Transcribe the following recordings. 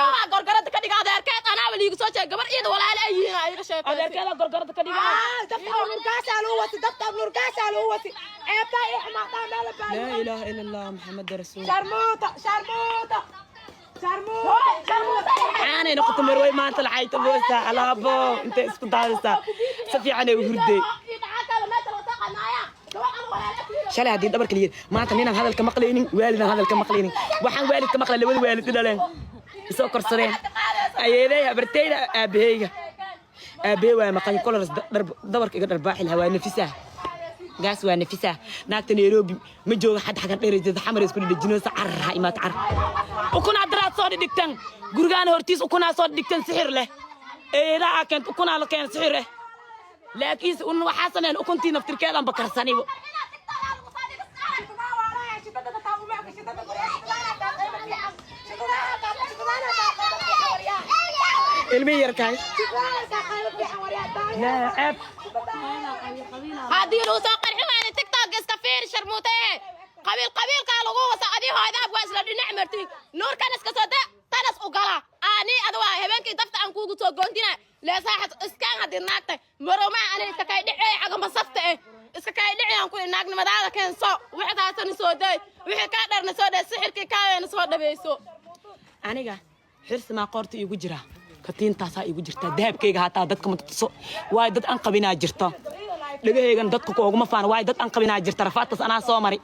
Waa gorgorada ka dhiga adeerkeed, anaaba liigu soo sheegay gabar iyada walaalo ay yihiin aa iga sheekay. Adeerkeeda gorgorada ka dhigaa. Dabta abnurkaasaa lagu wasi, dabta abnurkaasaa lagu wasi, ceebtaa iyo xumaataa meel baa. Laa ilaaha ila Allah, Maxamed rasuul. Sharmuuta, sharmuuta, sharmuuta, sharmuuta. Caanay noqoto Marwey maanta, lacayta boosaa alaabo intay isku daadisaa, si fiican ay u hurday. Shalay haddii dhabarka la yiri, maanta ninaan hadalka maqlaynin, waalidaan hadalka maqlaynin. Waxaan waalidka maqlay, labada waalid i dhaleen, isoo korsadeen, ayeeday, habarteyda, aabaheyga. Aabahey waa maqan koloras, dabarka iga dharbaaxi lahaa. Waa nafisaa gaas, waa nafisaa. Naagta Nairobi ma jooga, xad xagan dheeraysa, xamar isku dhedhejinaysa. Carar ha imaata, carar. Ukunaa daraad soo dhigtan gurigaana hortiis, ukunaa soo dhigtan sixir leh. Eedaa aa keent, ukunaa la keen sixir eh, laakiinse un waxaa sameyn ukuntii naftirkeedan bakarsanibo. Ilmihi yarkaay, laa ceeb. Haddii lagu soo qarxi waayna, TikTok iska fiir. Sharmuutee, qabiil qabiilkaa lagu wasa. Adii hooyadaab waa isla dhinac marti. Nuurkan iska soo da, tanas u gala ani ada waa habeenkii dafta aan kuugu soo goontina leesaaxad iskaan. Haddii naagta maromaa ani iska kay dhicey, cagama safta eh iska kay dhici aan ku naagnimadaada keenso. Wixdaasana soo day, wixii kaa dharna soo day, sixirkii kaayana soo dhabayso. Aniga xirsimaa qoorta iigu jira, katiintaasaa iigu jirta, dahabkayga hataa dadka ma tuso, waayo dad aan qabinaa jirta. Dhegahaygan dadka kooguma faano, waayo dad aan qabinaa jirta. Rafaadtaas anaa soo mari.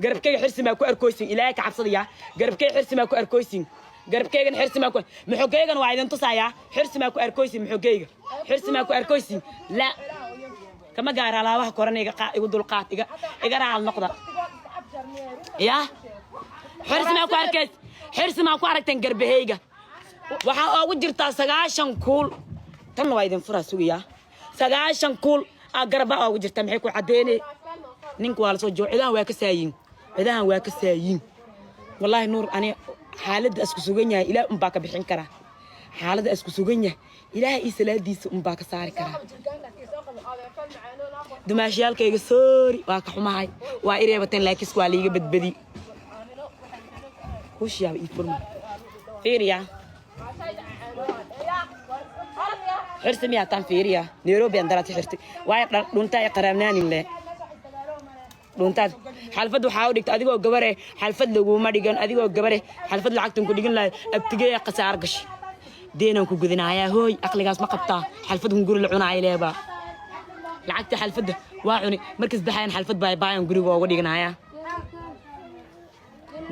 Garabkayga xirsimaa ku arkoysin. Ilaahay ka cabsadaya, garabkayga xirsimaa ku arkoysin, garabkaygan xirsimaa ku, maxogaygan waa idin tusayaa. Xirsimaa ku arkoysin, maxogayga xirsimaa ku arkoysin. La kama gaara alaabaha korana, iga igu dulqaat, iga raal noqda. Yaa xirsimaa ku arkays, xirsimaa ku aragteen. Garbahayga waxaa oogu jirtaa 90 kuul. Tanna waa idin furaa, sugayaa. 90 kuul aa garba oogu jirta. Maxay ku caddeynay? Ninka waa lasoo joogo, cidahan waa ka saayin, cidahan waa ka saayin. Wallaahi Nuur, ani xaaladda isku sugan yahay, Ilaah unbaa ka bixin karaa. Xaaladda isku sugan yahay, Ilaahay iyo salaadiisa unbaa ka saari karaa. Dumaashiyaalkayga, sorry, waa ka xumahay, waa i reebateen, laakiin waa liiga badbadi. Kuushiyaaba ii furma, fiiriya xirsi miyaa tan? Fiiriya, Nairobi aan daraad xirtay, waayo dhunta ay qaraabnaanin le dhuntaad. Xalfad waxaa u dhigta adigoo gabare, xalfad laguma dhigan adigoo gabare. Xalfad lacagtan ku dhigan lahay, abtigeeya khasaar gashay, deenaan ku gudinayaa. Hooy, aqligaas ma qabtaa? Xalfad hunguri la cunaayo leebaa. Lacagta xalfadda waa cuni, markas baxayan xalfad baa baayan guriga ooga dhiganaya.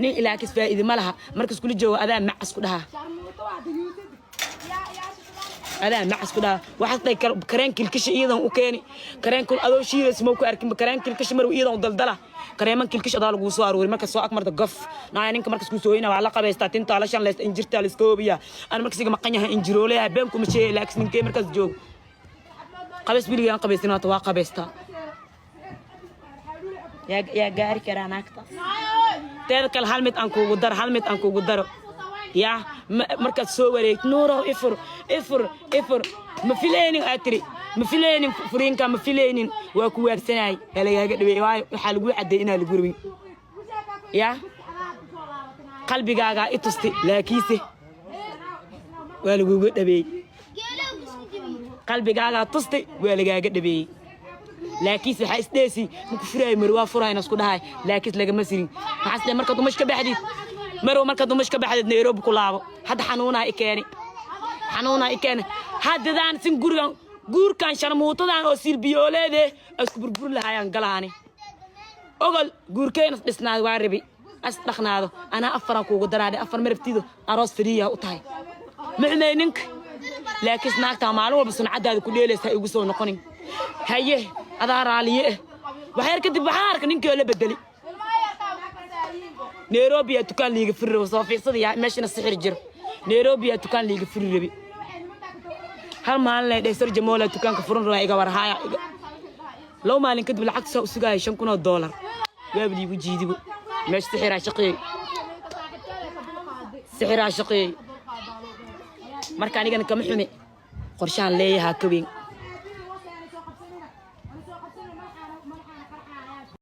Nin ilaakis faa'iide ma laha markas kula joogo. Adaa macas ku dhahaa, adaa macas ku dhahaa. Waxaad dhahay kareen kilkisha iyadan u keeni, kareen kul adoo shiidaysa ma ku arkin kareen kilkisha mar iyadan u daldala. Kareeman kilkish adaa laguu soo aruuri markas soo agmarta gof naaya. Ninka markas kuu sooyina waa la qabaystaa, tintaa la shanlaysta, injirtaa la iska hoobiyaa. Ana markas iga maqan yahay, injirooleyahay, been kuma sheegay, laakiin ninkee markaas joogo qabays wiligaan qabaysin waata waa qabaystaa. Yaa gaari karaa naagtaas? Teeda kale, hal mid aan kuugu daro, hal mid aan kuugu daro. Yaa markaad soo wareegto, "Nuurow, ifur, ifur, ifur," ma filaynin aad tiri, ma filaynin furiinka, ma filaynin. Waa ku waabsanaay, waa lagaaga dhaweey, waayo waxaa laguu caddeey inaa lagu rabin. Yaa qalbigaagaa i tusti, laakiinse waa laguga dhabeey. Qalbigaagaa tusti, waa lagaaga dhabeeyey, laakiinse waxaa isdheesi maku furaayo. Mari waa furayna isku dhahay, laakiinse lagama sirin. Maxaa isdhahay? Markaad umash ka baxdid, marow, markaad umash ka baxdid, Nairobi ku laabo. Hadda xanuunaa i keeni, xanuunaa i keeni. Haddadaan sin gurigan guurkan sharmuutadan oo silbiyooleede isku burburi lahaayaan galaani ogol guurkeynas dhisnaad waa rabi as dhaqnaado. Anaa afaran kuugu daraadhe, afar marabtido aroos fariiya u tahay. Ma xumey ninka, laakiin naagtaa maalin walba suncadaada ku dheelaysa igu soo noqonin. Haye, adaa raaliye eh. Waxyar kadib waxaan arka ninkii oo la bedeli. Nairobi aa dukaan liiga furi rabo. Soo fiirsadayaa, meeshana sixir jiro. Nairobi aa dukaan liiga furi rabi. Hal maalin lay dheh sarjamola dukaanka furan rabaa, iga warhaaya. 2 maalin kadib lacagta saa u sugaaya, $5,000 waaba liigu jiidibo. Meesha sixiraa shaqeeyey, sixiraa shaqeeyey. Marka anigana kama xumi, qorshahan leeyahaa ka weyn.